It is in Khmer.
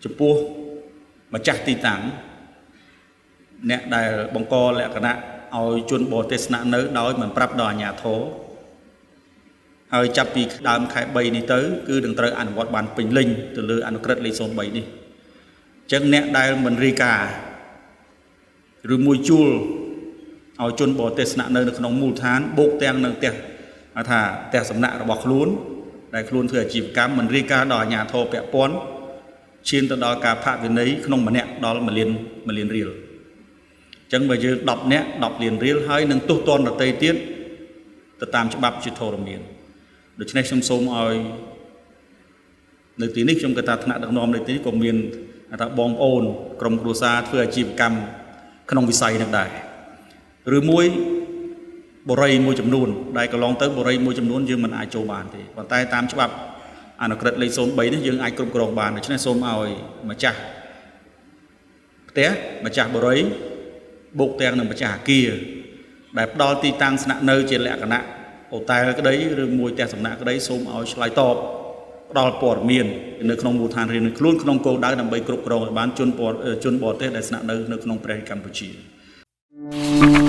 ចំពោះម្ចាស់ទីតាំងអ្នកដែលបង្កលក្ខណៈឲ្យជនបរទេសស្នាក់នៅដោយមិនប្រាប់ដល់អាជ្ញាធរហើយចាប់ពីដើមខែ3នេះទៅគឺនឹងត្រូវអនុវត្តបានពេញលេញទៅលើអនុក្រឹត្យលេខ03នេះអញ្ចឹងអ្នកដែលមិនរាយការណ៍ឬមួយជួលឲ្យជនបរទេសស្នាក់នៅនៅក្នុងមូលដ្ឋានបូកទាំងនឹងផ្ទះថាផ្ទះសំណាក់របស់ខ្លួនដែលខ្លួនធ្វើអាជីវកម្មមិនរាយការណ៍ដល់អាជ្ញាធរពាក់ព័ន្ធឈានទៅដល់ការផាកវិន័យក្នុងម្នាក់ដល់1លាន1លានរៀលអញ្ចឹងបើយើង10នាក់10លានរៀលហើយនឹងទោសទណ្ឌដទៃទៀតទៅតាមច្បាប់ជាធរមានដូច្នេះខ្ញុំសូមឲ្យនៅទីនេះខ្ញុំគិតថាថ្នាក់ដឹកនាំនៅទីនេះក៏មានថាបងប្អូនក្រុមគ្រួសារធ្វើអាជីវកម្មក្នុងវិស័យនឹងដែរឬមួយបុរីមួយចំនួនដែលកន្លងទៅបុរីមួយចំនួនយើងមិនអាចចូលបានទេប៉ុន្តែតាមច្បាប់អនុក្រឹត្យលេខ03នេះយើងអាចគ្រប់គ្រងបានដូច្នេះសូមឲ្យម្ចាស់ផ្ទះម្ចាស់បុរីបូកទាំងនឹងម្ចាស់អគារដែលផ្ដល់ទីតាំងស្នាក់នៅជាលក្ខណៈអូតែលក្តីឬមួយផ្ទះសំណាក់ក្តីសូមឲ្យឆ្លើយតបផ្ដល់ព័ត៌មាននៅក្នុងមូលដ្ឋានរៀងៗខ្លួនក្នុងគោលដៅដើម្បីគ្រប់គ្រងឲ្យបានជនបរទេសដែលស្នាក់នៅនៅក្នុងប្រទេសកម្ពុជា។